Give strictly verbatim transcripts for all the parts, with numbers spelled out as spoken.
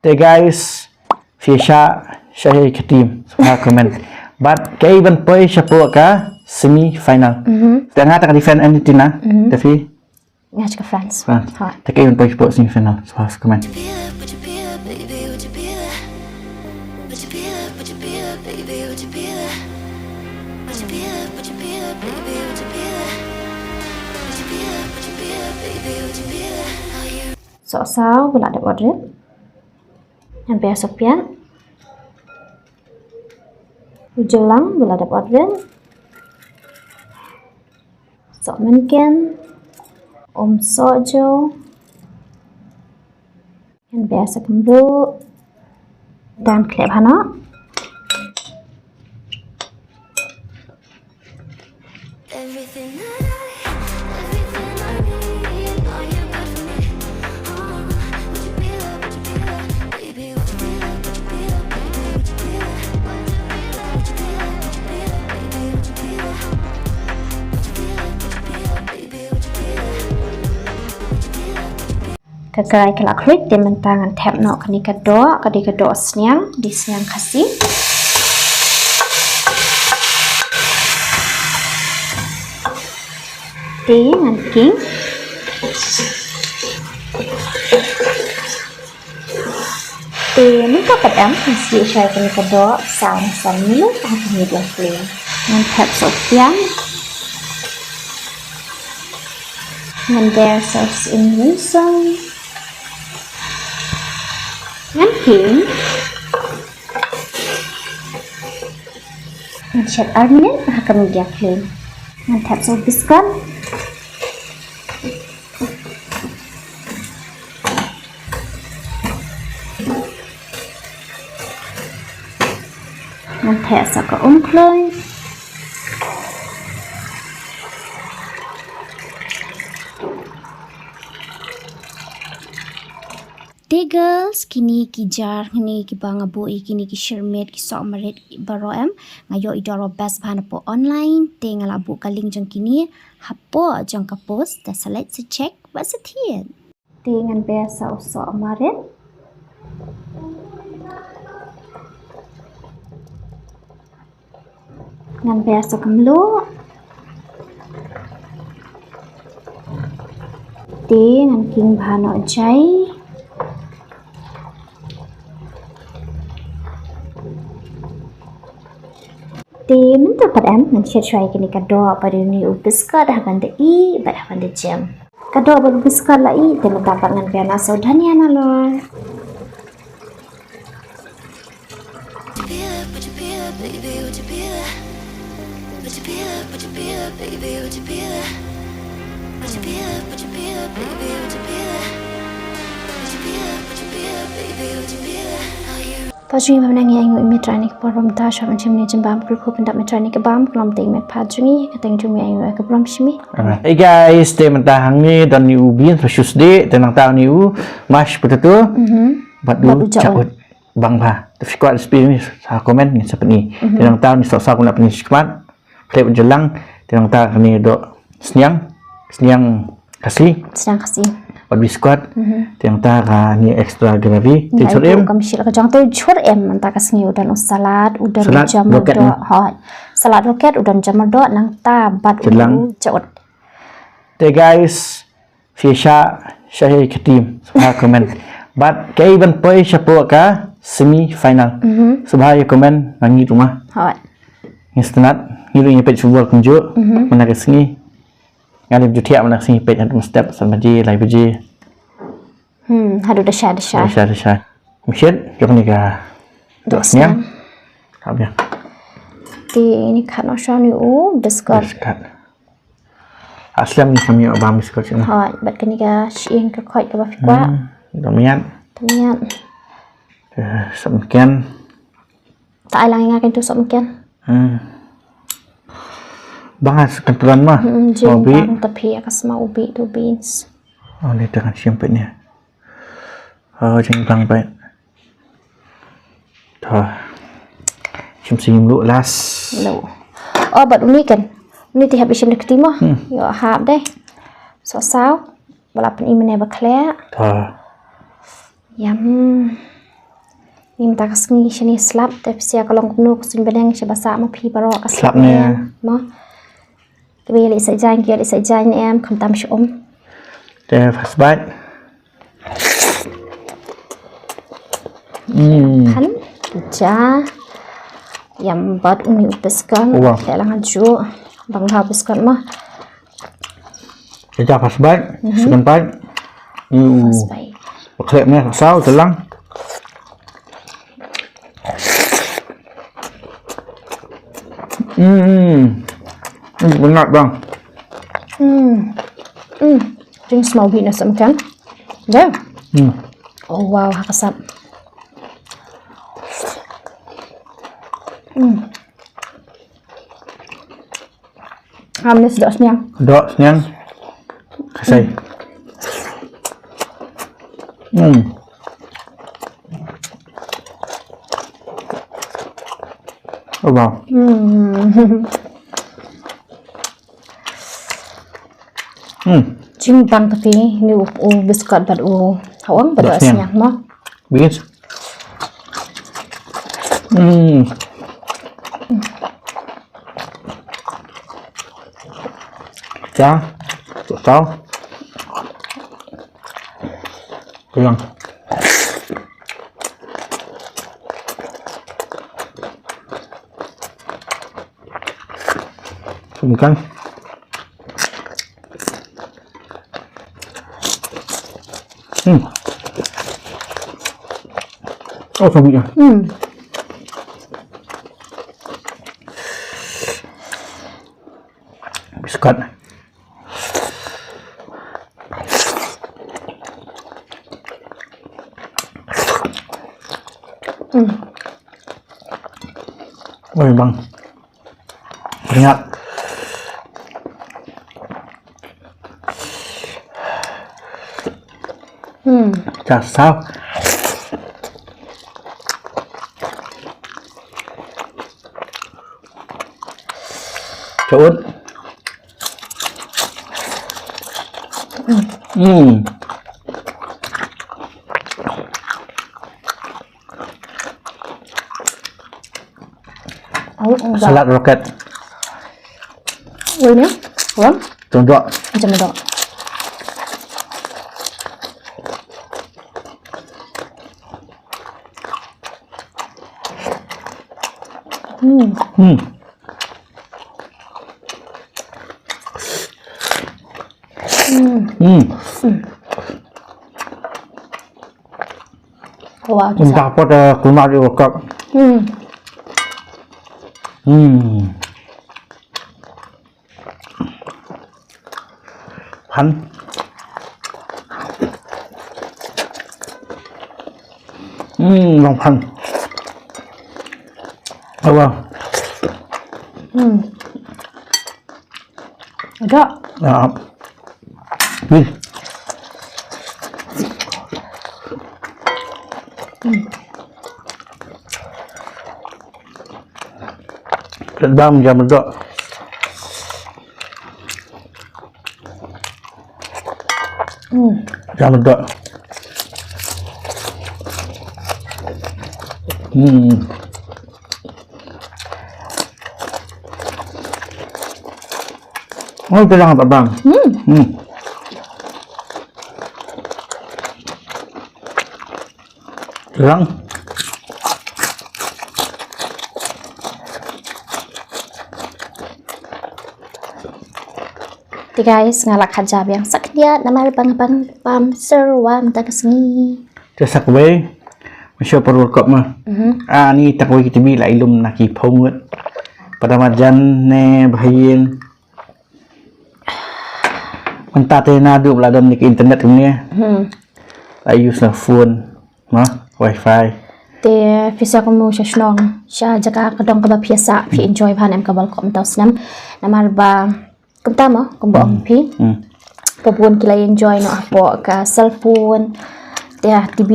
Te guys, phi shah, shah ïa ka team, sngewbha comment. Bad kaei ban poi shapoh ka semi final. Mhm. Te nga te nga defend Argentina, Mhm. te phi? Nga sha ka France. France. Ha. Te kaei ban poi shapoh semi final, sngewbha comment. Sohsaw ba la dep ot rit. Ngan beh sohpiat. U jylang ba la dep ot rit. Sohmynken. Um sohjew. Ngan beh sa kumjuh. Dang khleh bha noh. Ka karai ka la khluit, te mynta ngan thep noh kane ka doh, ka dei ka doh sniang, dei sniang Khasi. Te ngan king. Te mynta pat em, ngan siew shai kane ka doh, san, san minit, ha ka medium flame. Ngan thep sohpian. Ngan ber sohsien rynsan. Ngan king. Ngan shet ar minit ha ka medium flame. Ngan thep soh biskot. Ngan thep sa ka um khlaiñ. Te girls, kine ki jar, kine kiba nga buh ïa kine ki shyrmit, ki sohmarit baroh em, nga ïoh i dor ba best bha napoh online, te nga la buh ka link jong kine hapoh jong ka post, te sa leit sa check bad sa thied. Te ngan ber sa u sohmarit. Ngan ber sa ka mluh. Te ngan king bha noh jai. Te mynta pat em ngan shet shuwa ïa kane ka doh bad une u biskot ha ban da ih bad ha ban da jem. Ka doh bad u biskot la ih, te mynta pat ngan ber noh sa u dhania nalor. Pajui ma nang ïa ngi, ïa ngi Trai, ngi por rum ta shwa mynta mynta jin bam kru khup nda mynta Trai ngi ka bam klom te met pajui ka teng jung ïa ngi ka bam shimi. Amen. Hey guys, te mynta hangne don ni u beans ba shu sdeh, te nangta ni u mashed potato. Mhm. Bad u chaud. Bang bha. Te phi kwah recipe ni sa comment ngin sa pyni. Mhm. Te nangta ni sa sa kumno pyni shikmat. Khleh u jylang, te nangta kane doh sniang, sniang Khasi. Sniang Khasi. Bad biskot, mhm, te nangta kane extra gravy, te chur em. Kam shil ka jong te chur em, nangta ka sngi u don u salad, u don u jam doh. Hooid. Salad rocket, u don jam doh, nangta bad u chaud. Te guys, phi shah, shah ïa ka team, sngewbha comment. Bad kaei ban poi shapoh ka semi final. Mhm. Sngewbha ïa comment, nga ngeit ruh ma. Hooid. Ngi sngewtynnat, ngi ruh ngi peit football kumjuh, mhm, mynta ka sngi. Nga dei ju thiah mynta ka sngi peit haduh mynstep, san baje, lai baje. Hmm, haduh da shai, da shai. Da shai, da shai. Mynshit, ïoh kane ka doh sniang. Ka biang. Te ini kat noh shwa ni u biskot. Biskot. Aslem ni kami bam biskot sini. Hooid, bad kane ka shyieng ka khoit kaba phi kwah. Hmm, da miat. Da miat. Eh, sohmynken. Ta ai lang ïa nga kane tu sohmynken. Hmm. Bang as kan tuan ma. Hmm, jing bang tapi ïa ka sma ubi tu beans. Oh, ni tangan siam pet ni. Oh, jing bang pet. Tah. Shim sing lu las. Lu. Oh, bad uni kan. Uni ti hap ishim dek timo. Hmm. Ïoh hap deh. Sohsaw. Ba la pyni mynne ba khleh. Tah. Yum. Ni mynta ka sngi shane slap, te phi sa ka long kumno ka suiñ bneng sha ba sah ma phi baroh ka slap ne. Mo. Kiba ïaleh sah jaiñ, ki ïaleh sah jaiñ ne em, khamtam sha um. Te first bite. Hmm. Kan ja. Ïam bad uni u biscuit. Wow. Te lang ju. Bang ha biscuit mo. Ita first bite, second bite. Yu. First bite. Bakhleh meh saw telang. Hmm. Hmm, benar bang. Hmm. Hmm. Jing smau bhi na sam kan. Dah. Hmm. Oh wow, hakasap. Hmm. Am nes dok sniang. Dok sniang. Kasai. Hmm. Oh, wow. Hmm. Hmm. Jing bang kati ni u, u biscuit bad u hawang bad dok sniang mo. Beans. Hmm. Cha, tau. Kenyang. Ikan. Hmm. Oh, sambil ya. Hmm. Biscuit. Hmm. Oi, bang. Ingat. Hmm. Kasau. Cuut. Hmm. Au, enggak. Salad roket. Ini, wan? Tunduk. Macam itu. Hmm. Hmm. Hmm. Hmm. Wah, hmm, tak apa dah, keluar di workout. Hmm. Hmm. Han. Hmm, long han. Awa. Hmm. Ada. Ya. Wih. Hmm. Sedang jam dok. Hmm. Jam dok. Hmm. Oh, sedang tak bang. Hmm. Hmm. Lang. Te guys, nga la khat ja biang sa khyndiat namar ba nga pang pam syrwa mynta ka sngi. Te sa kawei, ma shu par workout ma. Mhm. Ah, ni ta kawei ki tibi la ilum na ki phaw ngut. Pada marjan ne ba ha ïing. Mynta te naduh ba la don ïa ka internet kumne. Hmm. La use na phone, ma, wifi. Te phi sa kumno sha shnong, sha jaka ka dong kaba phi ïa sah, phi enjoy bha ne em kaba la kop mynta u snem. Namar ba kumta mo, kumba ong phi. Hmm. Ba bun ki la enjoy noh hapoh ka cellphone. Te ha T V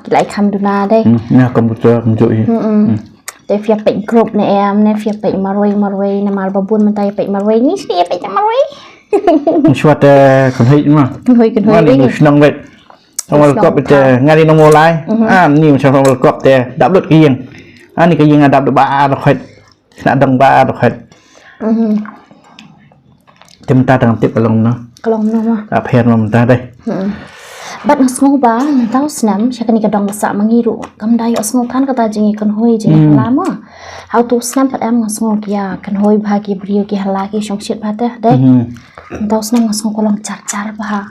ki la ïa kham duna dei. Hmm, na computer kumjuh hi. Hmm, hmm. Hmm. Te phi ïa peit group ne em, ne phi ïa peit marwei marwei, namar ba bun mynta ïa peit marwei, ngi shu ïa peit marwei. Ngi shu ïa te kynhoi ma. Kynhoi, kynhoi. Ma ni ngi shnong wei. World Cup te nga ri nong lai. Ah, ni macam World Cup te dap lut ka ïing. Ah, ni ka ïing dap lut ba ar khoit. Kena dang ba ar khoit. Mhm. Te mynta tang tip ka long no. Ka long no ma. Ka pher ma mynta dei. Hmm. Bad nga sngew ba mynta u snem sha kane ka dong ba sah ma ngi ruh kam da ïoh sngew than kata jingïakynhoi jingïahala ma. Ha utu u snem pat em nga sngew ki ïakynhoi bha ki briew ki hala ki shongshit bha te dei. Mhm. Mynta u snem nga sngew ka long jar jar bha.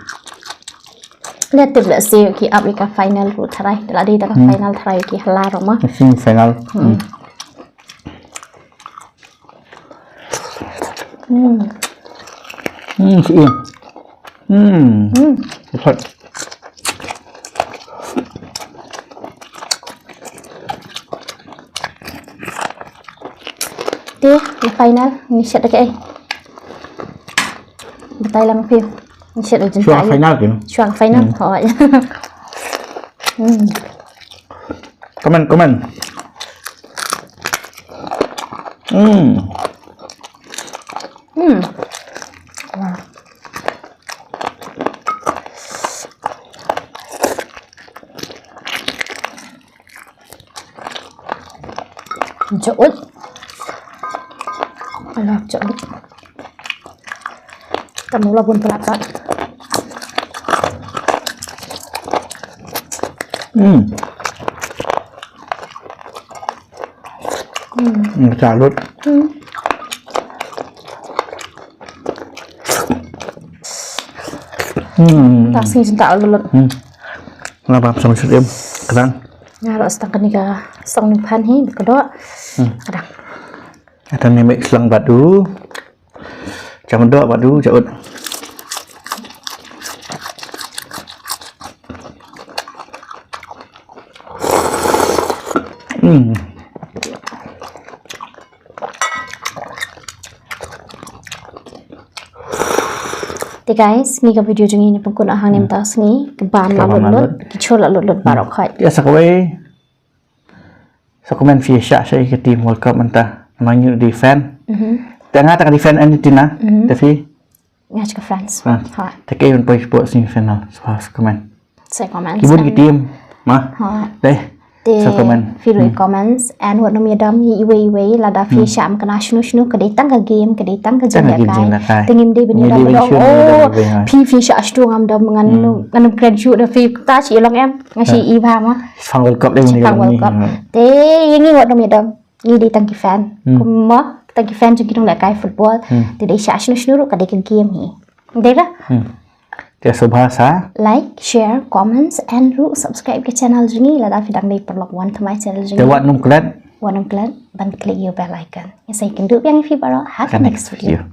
Let's tip let's see ki ap ïa ka final ruh tharai. Te la dei da ka final tharai ki hala ruh ma. Semi final. Hmm. Hmm. Hmm, si im. Hmm. Hmm. Hot. Te, la final, ni shet da kaei. Batai lang phi. Ni shet da jin. Shuwa final kin. Shuwa final. Hmm. Hoi. Hmm. Comment, comment. Hmm. Hmm. Wah. Jot. Alah, jot. Kamu lah pun pelaka. Hmm. Hmm. Hmm, salut. Hmm. Hmm. Ta sngi jin ta lut. Hmm. Nga ba song sut im. Kdang. Nga ruh stang kane ka song ni phan hi ka dok. Hmm. Kdang. Ata ni mek slang badu. Cham dok badu jaut. Hmm. Te guys, ngi ka video jong ngi ni pynkuh hangne mynta sngi, ka bam la lut lut, ki chur la lut lut baroh khoit. Ïa sa kawei. Sa comment phi sha sha ka team World Cup mynta. Namar ngi dei fan. Mhm. Te nga ta ka dei fan Argentina. Mhm. Te phi? Nga ka France. France. Ha. Te kaei ban poi hapoh semi final. Sa comment. Sa comment. Ki bun ki team. Ma. Ha. Dei. Te sa comment. Phi ruh comments and wat nym ïadom ïa iwei iwei lada phi shah ïa kane shano shano ka dei tang ka game, ka dei tang ka jingïalehkai. Te ngim dei ban ïadom, oh phi phi shah shano ngam dom, ngan nym kren shuh da phi ta shi long em. Nga shi i bha ma. Shipang World Cup dei. Shipang World Cup. Te ïa ngi wat nym ïadom. Ngi dei tang ki fan. Hmm. Kumba tang ki fan jong ki nonglehkai football. Hmm. Te dei shah shano shano ruh ka dei ka game hi. Dei ba? Hmm. Te sngewbha sa like, share, comments and ruh subscribe ka channel jong ngi lada phi dang dei paralok wan thymmai channel jong ngi. Te wat nym klet. Wat nym klet ban click ïa u bell icon. Ïa sa ïakynduh biang ïa phi baroh ha ka next video.